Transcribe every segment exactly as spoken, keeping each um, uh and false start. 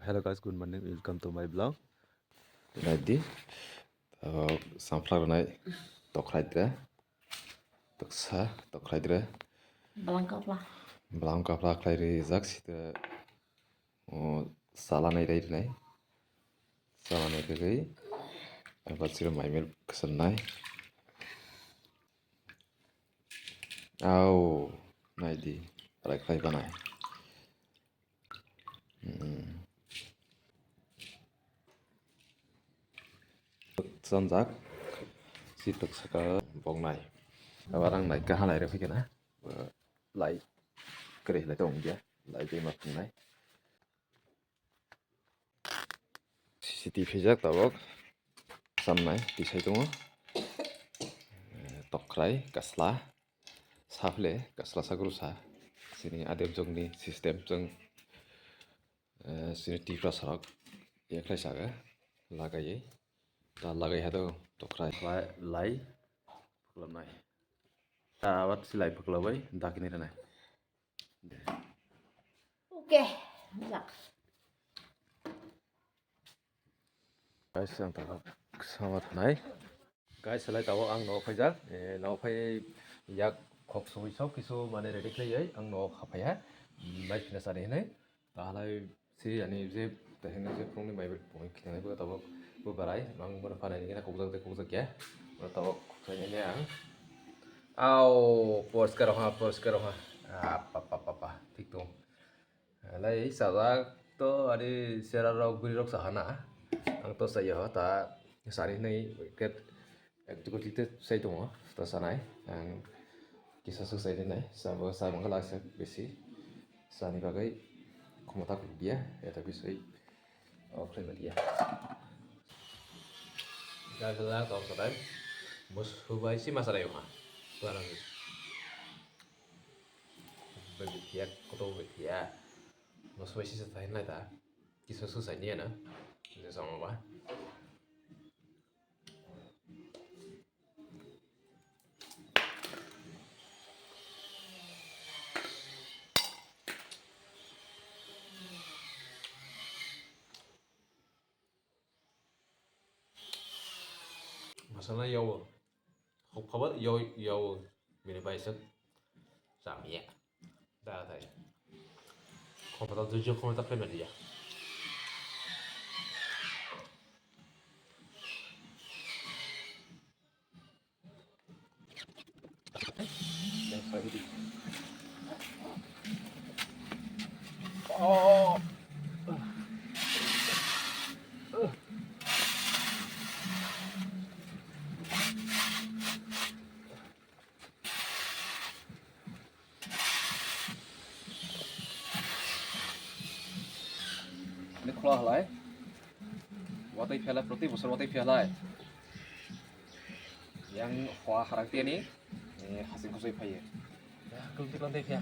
Hello guys, good morning. Welcome to my vlog. Naidi, uh, samphla rwnai tokrai dra, toksa tokrai dra. Balang kapla. Balang kapla khlai rijak sida, uh, salanai rai rwnai. Salanai rwgwi, abar siro maimel khwsarnai. Au, naidi, rai khlai banai. Hmm. Sanjak, si tok saka boknai. Abar ang nai kaha nai rw phi kana. Lai, kre lai tong dia, lai de ma phungnai. C C T V phijak tabok, samnai tisai tongo. Eh, tokrai, kasla, saple, kasla sagru sa. Sini adem jogni system jong, eh, sini Tripura sarok, yaklai saga, lagai, ta lagai hado tokrai. Lai, lai, phuklapnai. Ta abat silai phuklabai, dakini rwnai. Okay, jak. Guys, ang tabok sama thanai. Guys, salai tabok ang no phaijak, eh, no phai yak khok sui sok kisu mane ready khlai ang no haphai ha, mai phina sari hinai. Tahalai si ani je tahini je phungni mai phungni khitani bo tabok bo barai mang bo phanai ni kokjak de kokjak ya. Bo tabok khoksaini ang. Au, poriskar ha, poriskar ha. Ah, pa, pa, pa, pa. Thik tong. Lai sajak to ani sera rok bwrwi rok sahana. Ang to sayo ta sari hinai ket ek duko tite sai tongo ta sanai. Ang kisa swk sai dinai sabo samung khala besi sani bagwi khomota kubdia eta biswi. Oke, badia. Gagla kau satai. Bos hubai si masa rayo ha. Tuan lagi. Badia, koto badia. Bos hubai si satai nai ta. Kiso so sai ni na. Ni sama ba. Masala yawo. Hok phabar yaw, yawo. Bini bai sak. Samya. Da thai. Khomota dujyo khomota phaima diya. Oh. Ini khula halai. Watwi phela, proti bosor watwi phelai. Yang hua harang tiani, eh, hasing kusui phaiye. Ya, kulti kulti phia.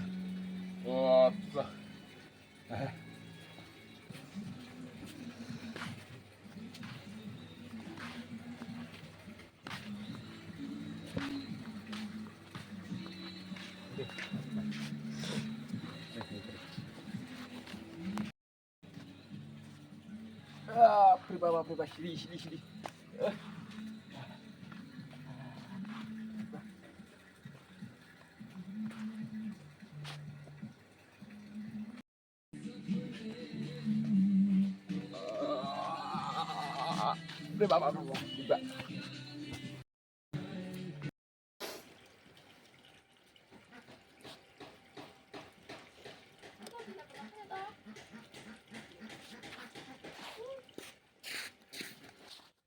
Oh, bah. Ah, bapre baba, bapre baba, sili, sili, sili. Ah.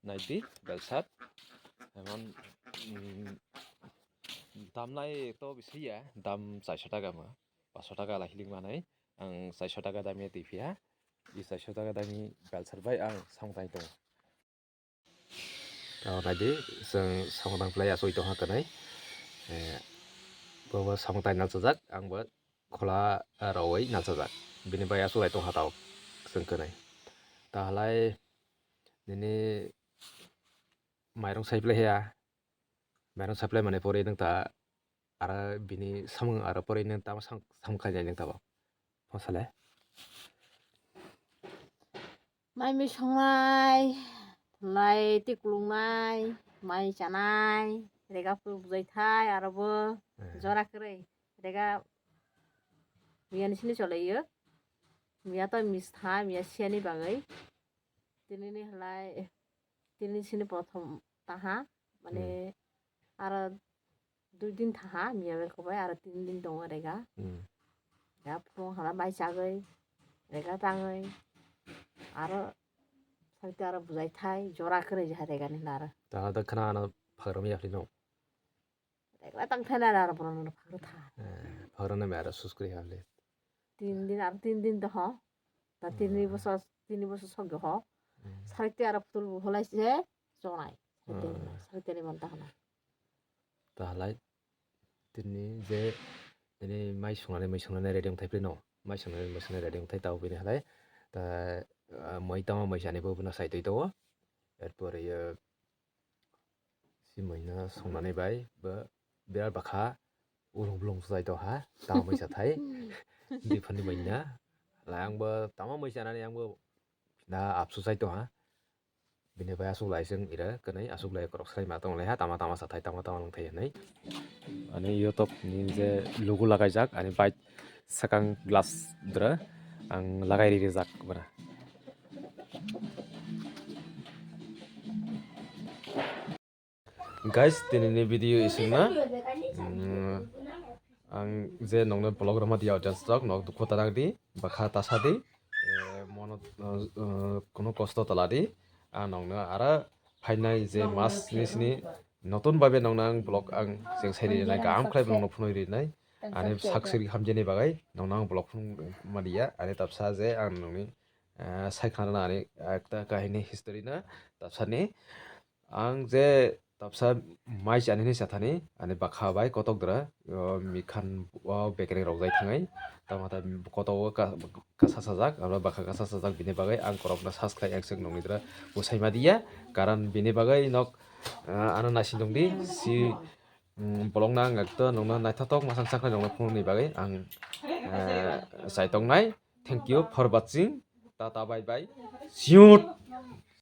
Naidi, belsat, emon, mm, dam lai to bisi ya, dam chairso taka ma, paso taka lai hilik manai, ang chairso taka dam ya twi phiya, i chairso taka dam ni belsat bai ang samung tang tongo. Tamo naidi, chwng samung tang plai asugwi tongkha kwnwi. Eh, bo bo samung tang nalsajak, ang bo khola, eh, rowi nalsajak. Bini bai asugwi tongkha tabok chwng kwnwi. Tahalai nini mairung sai plai ya, mairung sai plai mani pore nwng ta aro bini samung aro pore nwng tamo sam-, samung khainai nwng tabok. Masale. Mai mui songnai, lai twi kulungnai, mai chanai, rega phuru bujai thai, aro bo Eh. jora kwrwi. Rega miya ni sini cholaio. Miya to mis tha, miya siyani bagwi. Tini ni halai, tini sini prothom taha, mane Hmm. aro dui din thaha, miya bai kobai aro tin din tongo rega. Hmm. Ya phuru hala mai chagwi, rega tangwi, aro sakti aro bujai thai, jora kwrwi ja rega ni nara. Tala da khana ano phagram ya phli no. Rega tang thai nara aro bono no phagra tha. Eh, phagra na me aro sus kwrwi ha phli. Tin din aro tin din to ho. Ta tini Hmm. bosor, tini bosor sogwi ho. Hmm. Sakti aro putul bu holai se chonai. Sakti Hmm. sakti ni bonta hana. Ta halai tini je tini mai sungnani, mai sungnani ready wngthai phli no. Mai sungnani, mai sungnani ready wngthai tao bini halai. Ta, ah, mai tamo mai sani bo bwna sai twi tao. Erpor ye si mai no sungnani bai bo birat bakha ulung bulung sai tao ha. Tamo mai sa thai. Di phani mai na. Lai ang bo tamo mai sanani ang bo na apsu sai tao ha. Bini bai aswk lai chwng ira kwnwi aswk lai korok sai ma tong lai ha tama tama sa thai tama tama nang thai hinwi. Ani YouTube ni je logo lagai jak ani bike sakang glass dra ang lagai ri rijak bwra. Guys, tini ni video ising na. Mm, ang je nongno vlog rwma di audience rok nok dukhu ta nang di, bakha ta sa di, eh, mono, eh, eh, kuno kosto ta la di. Ang nongno ara phainai je mas ni sini notun babe nongno ang vlog ang jeng sai ri nai, kaham khlai nongno phunui ri nai. Ani sak siri hamjani bagai nongno ang vlog phunuk ma diya. Ani tapsa je ang nongni, eh, sai khana ani ekta kahini history na tapsa ni. Ang je tapsa mai chani hinwi sathani, ani bakha bai kotok dra, o mikhan o bekereng rok jai thangwi, tamo ta kotok o ka-, kasa sajak, aro bakha kasa sajak, bini bagwi ang korokno sas khlai akswk nongni dra bwsai ma diya, karon bini bagwi nok, ah, ano naising tongdi, si, mm, bolongno ang ekto nongno naithotok mwsang sakhlai nongno phunukni bagwi ang, eh, chai tongnai. Thank you for watching. Tata bye bye. See you.